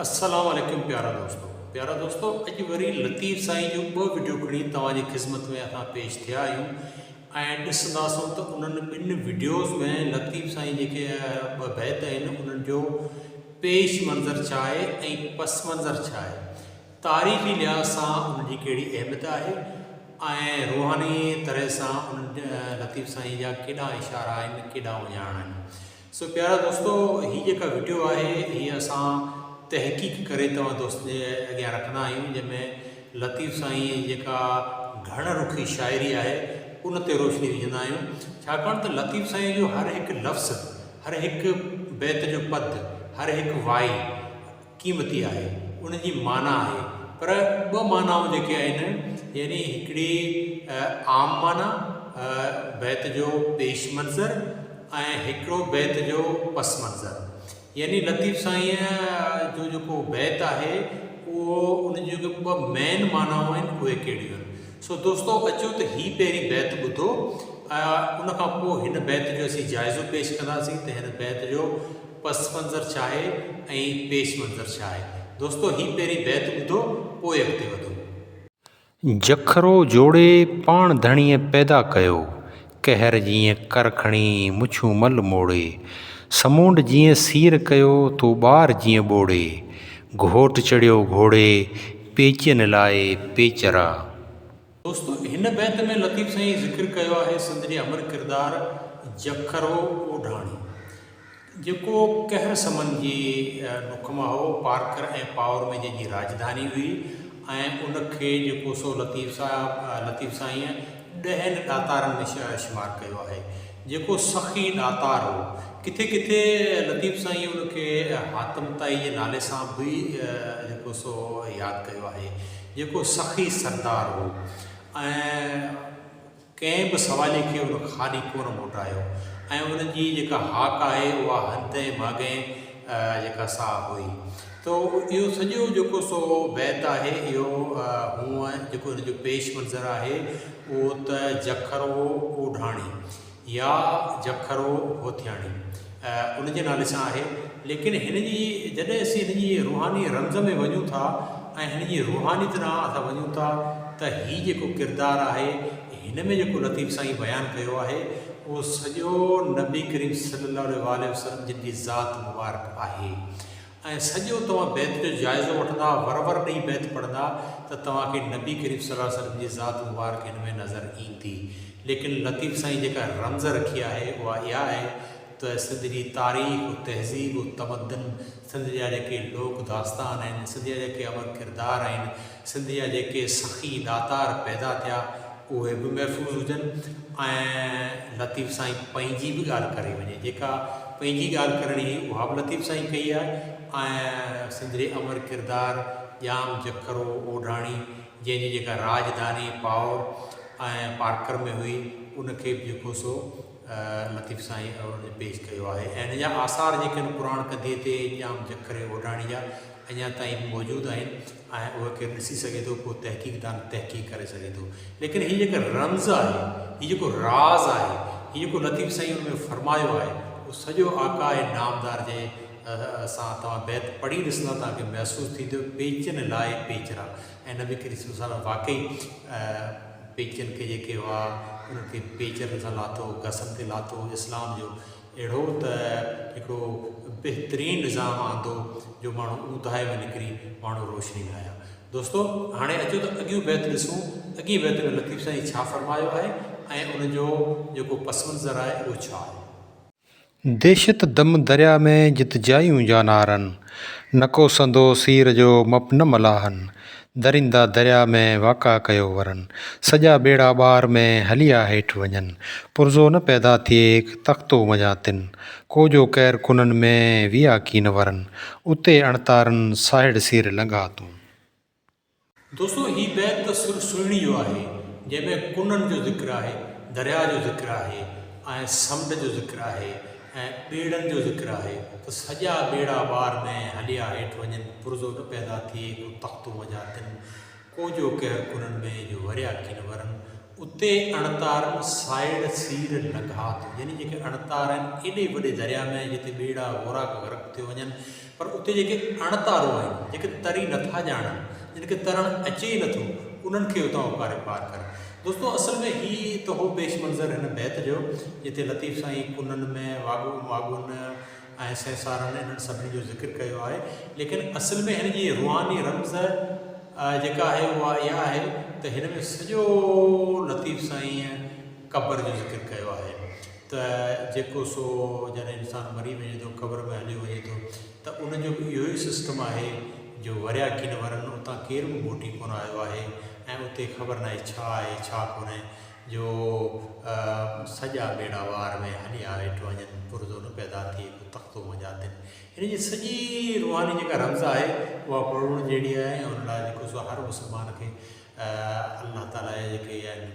السلام عليڪم پيارا دوستو پيارا دوستو اڄ وري لطيف سائين جون ٻه وڊيو کڻي توهان جي خدمت ۾ اسان پيش ٿيا آهيون ۽ ڏسنداسون ته انهن ٻن وڊيوز ۾ لطيف سائين جيڪي ٻه بيت آهن انهن جو پيش منظر ڇا آهي ۽ پس منظر ڇا آهي تاريخي لحاظ سان انهن جي ڪهڙي اهميت آهي ۽ روحاني طرح سان انهن لطيف سائين جا ڪيڏا اشارا آهن ڪيڏا اهڃاڻ آهن سو پيارا دوستو هي جيڪا وڊيو آهي هي اسان تحقيق ڪري توهان دوستن جي اڳيان رکندا آهيون جنهن ۾ لطيف سائين جي جيڪا گهڻ رخي شاعري آهي ان تي روشني وجهندا آهيون ڇاڪاڻ ته لطيف سائين جو هر هڪ لفظ هر هڪ بيت جو پد هر هڪ وائي قيمتي آهي، ان جي معنيٰ آهي، پر ٻه معنائون جيڪي آهن يعني هڪڙي عام معنيٰ بيت جو پيش منظر ۽ هڪڙو بيت جو پس منظر يعني لطيف سائينء جو جيڪو بيت آهي اهو ان جون جيڪي ٻه مين معنائون آهن اهي ڪهڙيون آهن. سو دوستو اچو ته هي پهرين بيت ٻڌو ۽ ان کان پوء هن بيت جو اسين جائزو پيش ڪنداسين ته هن بيت جو پس منظر ڇا آهي ۽ پيش منظر ڇا آهي. دوستو هي پهرين بيت ٻڌو پوء اڳتي وڌو. جکرو جوڙي پاڻ ڌڻيء پيدا ڪيو، قهر جيئن ڪر کڻي مڇون مل موڙي، سمونڊ جيئن سير ڪيو تو ٻار جيئن ٻوڙي، گهوٽ چڙهيو گهوڙي پيچين لائي پيچرا. دوستو هن بيت ۾ لطيف سائين ذڪر ڪيو آهي سنڌ جي امر ڪردار جکرو اوڍاڻي جيڪو قهر سمن جي نک مان هو، پارڪر ۽ پاور ۾ جنهن جي راڄڌاني هئي ۽ ان کي جيڪو سو لطيف صاحب لطيف سائينء ڏهن ڏاتارن ۾ شمار ڪيو آهي جيڪو سخي ڏاتار هو. ڪٿي ڪٿي لطيف سائينء ان کي حاتم طائي جي نالي سان به جيڪو سو ياد ڪيو آهي. جيڪو سخي سردار هو ۽ ڪنهن به سوالي کي ان خالي ڪونه موٽايو ۽ ان جي جيڪا هاڪ آهي اها هنڌ ۽ ماڳهين جيڪا سا هئي ته اهو سڄو جيڪو سو بيت آهي اهو هونء جيڪو ان جو پيش منظر آهي اهو ته جکرو اوڍاڻي يا جکرو هوٿياڻي ان جي نالي سان آهي ليڪن هن جي جڏهن اسين هن جي روحاني رمز ۾ وڃون ٿا ۽ هن جي روحانيت ڏانهن اسان وڃون ٿا ته هي جيڪو ڪردار آهي هن ۾ جيڪو لطيف سائين بيان ڪيو آهي اهو سڄو نبي ڪريم صلي الله عليه واٰله وسلم جن جي ذات مبارڪ آهي ۽ سڄو توهان بيت جو جائزو وٺندا، ور ور ڏئي بيت پڙهندا ته توهان کي نبي ڪريم صلي الله عليه وسلم جي ذات مبارڪ هن ۾ نظر ايندي. ليڪن لطيف سائين جيڪا رمز رکي آهي اها اها آهي ته سنڌ جي تاريخ و تهذيب و تمدن، سنڌ جا جيڪي لوڪ داستان آهن، سنڌ جا جيڪي امر ڪردار آهن، سنڌ جا جيڪي سخي ڏاتار پيدا ٿيا اهي به محفوظ هجن ۽ لطيف سائين پنهنجي به ڳالهه ڪري وڃي جيڪا پنهنجي ڳالهه ڪرڻي هئي اها به لطيف سائين ڪئي آهي ۽ سنڌ جي امر ڪردار ڄام جکرو اوڍاڻي جنهن جي جيڪا راڄڌاني پاور ۽ پارڪر ۾ هئي ان کي به جيڪو سو لطيف سائين پيش ڪيو آهي ۽ ان جا آثار جيڪي آهن پراڻ ڪنڌيء تي ڄام جکري اوڍاڻي جا اڃا تائين به موجود آهن ۽ اهي ڪير ڏسي سگهي ٿو، ڪو تحقيق دان تحقيق ڪري سگهي ٿو. ليڪن هي جيڪا رمز آهي، هي جيڪو راز آهي، هي جيڪو لطيف سائين ان ۾ فرمايو آهي، اهو سڄو آقاء نامدار جي سان توهان بيت پڙهي ڏسندا توهان کي محسوس ٿيندو پيچن لاء پيچرا ۽ نبي ڪريم صلي الله عليه وسلم واقعي پيچن کي جيڪي هئا انهن کي پيچرن سان لاٿو، گسن تي لاٿو، اسلام جو اهڙو ته هڪڙو بهترين نظام آندو جو ماڻهو اونداهي ۾ نڪري ماڻهو روشني ۾ آيا. دوستو هاڻي اچو ته اڳيون بيت ڏسون اڳئين بيت ۾ لطيف سائين ڇا فرمايو آهي ۽ ان جو جيڪو پس منظر آهي اهو ڇا آهي. دهشت دم دريا ۾ جت جايون جانارن، نڪو سندو سير جو مپ نه ملاحن، درندا دريا ۾ واڪا ڪيو ورن، سڄا ٻيڙا ٻار ۾ هليا هيٺ وڃن، پرزو نه پيدا ٿئي تختو منجهان تن، ڪو جو ڪير ڪنن ۾ ويا ڪين ورن، اتي اڻتارن ساهڙ سير لنگها تون. دوستو هي بيت ته سر سهڻي جو آهي، جنهن ۾ ڪنن جو ذڪر آهي، درياء جو ذڪر آهي ۽ سمنڊ جو ذڪر آهي ۽ ٻيڙن جو ذڪر آهي ته سڄا ٻيڙا ٻار ۾ هليا هيٺ وڃن، پرزو نه پيدا ٿئي ڪو تختو وجهان تن، ڪو جو قهر ڪنن ۾ جو وريا ڪين ورن، اتي اڻتارن سائڙ سير لنگهات، يعني جيڪي اڻتار آهن ايڏي وڏي درياء ۾ جتي ٻيڙا غوراڪ غرق ٿيو وڃن. پر اتي جيڪي اڻ تارو آهن، جيڪي تري نٿا ڄاڻن، جن کي ترڻ اچي ئي نٿو، انهن کي اتان اڪاري پار ڪري. دوستو اصل ۾ هي ته هو پيش منظر هن بيت جو، جتي لطيف سائين ڪنن ۾ واڳون ماڳون ۽ سيسارن انهن سڀني جو ذڪر ڪيو آهي، ليڪن اصل ۾ هن جي روحاني رمز جيڪا آهي اها اها آهي ته هن ۾ سڄو لطيف سائينء قبر جو ذڪر ڪيو آهي ته جيڪو سو جڏهن انسان مري وڃي ٿو قبر ۾ هليو وڃي ٿو ته ان جو به اهو ئي سسٽم آهي جو وريا ڪين ورن اتان ڪير به موٽي ڪونه آيو آهي ۽ اتي خبر ناهي ڇا آهي ڇا ڪونهي جو سڄا ٻيڙا وار ۾ هليا ويٺ وڃن پرزو نه پيدا ٿئي ڪو تختو منجهان تن هن جي سڄي روحاني جيڪا رمز آهي اها پڙهڻ جهڙي آهي ۽ ان لاء جيڪو سو هر مسلمان کي الله تعاليٰ جا جيڪي آهن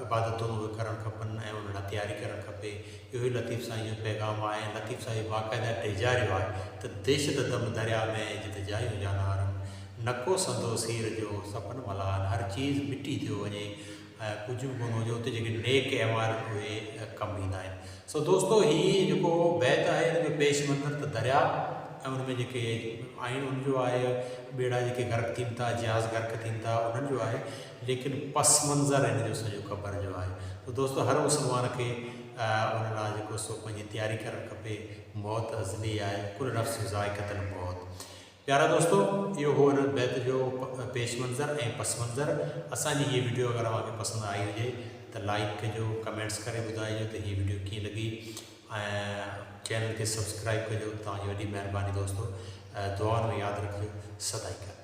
عبادتون اهي ڪرڻ کپن ۽ ان لاء تياري ڪرڻ کپي. اهو ئي لطيف سائين جو پيغام آهي ۽ لطيف سائين باقاعده ڊيڄاريو آهي ته ديش ته دم درياء ۾ جت جايون جانارن، نڪو سندو سير جو سپن ملان، هر چيز مٽي ٿيو وڃي ۽ ڪجهه به ڪونه هجي اتي جيڪي نيڪ اعمال اهي ڪم ايندا آهن. سو دوستو هي جيڪو بيت آهي ان جو پيش منظر ته درياء ۽ ان ۾ جيڪي آهن ان جو آهي ٻيڙا جيڪي غرق ٿين ٿا جهاز غرق ٿين ٿا انهن جو آهي ليڪن پس منظر هن جو سڄو قبر جو آهي ته دوستو هر مسلمان کي ان لاء جيڪو سو پنهنجي تياري ڪرڻ کپي موت ازلي آهي ڪل نفس ذائقة الموت پيارا دوستو اهو هو ان بيت جو پيش منظر ۽ پس منظر اسان جي هي وڊيو اگر اوهان کي پسند آئي هجي ته لائيڪ ڪجو ڪمينٽس ڪري ٻڌائجو ته هي وڊيو ڪيئن لڳي ۽ چينل کي سبسڪرائيب ڪجو توهان جي وڏي مهرباني دوستو دعائن ۾ ياد رکجو سدائين گڏ.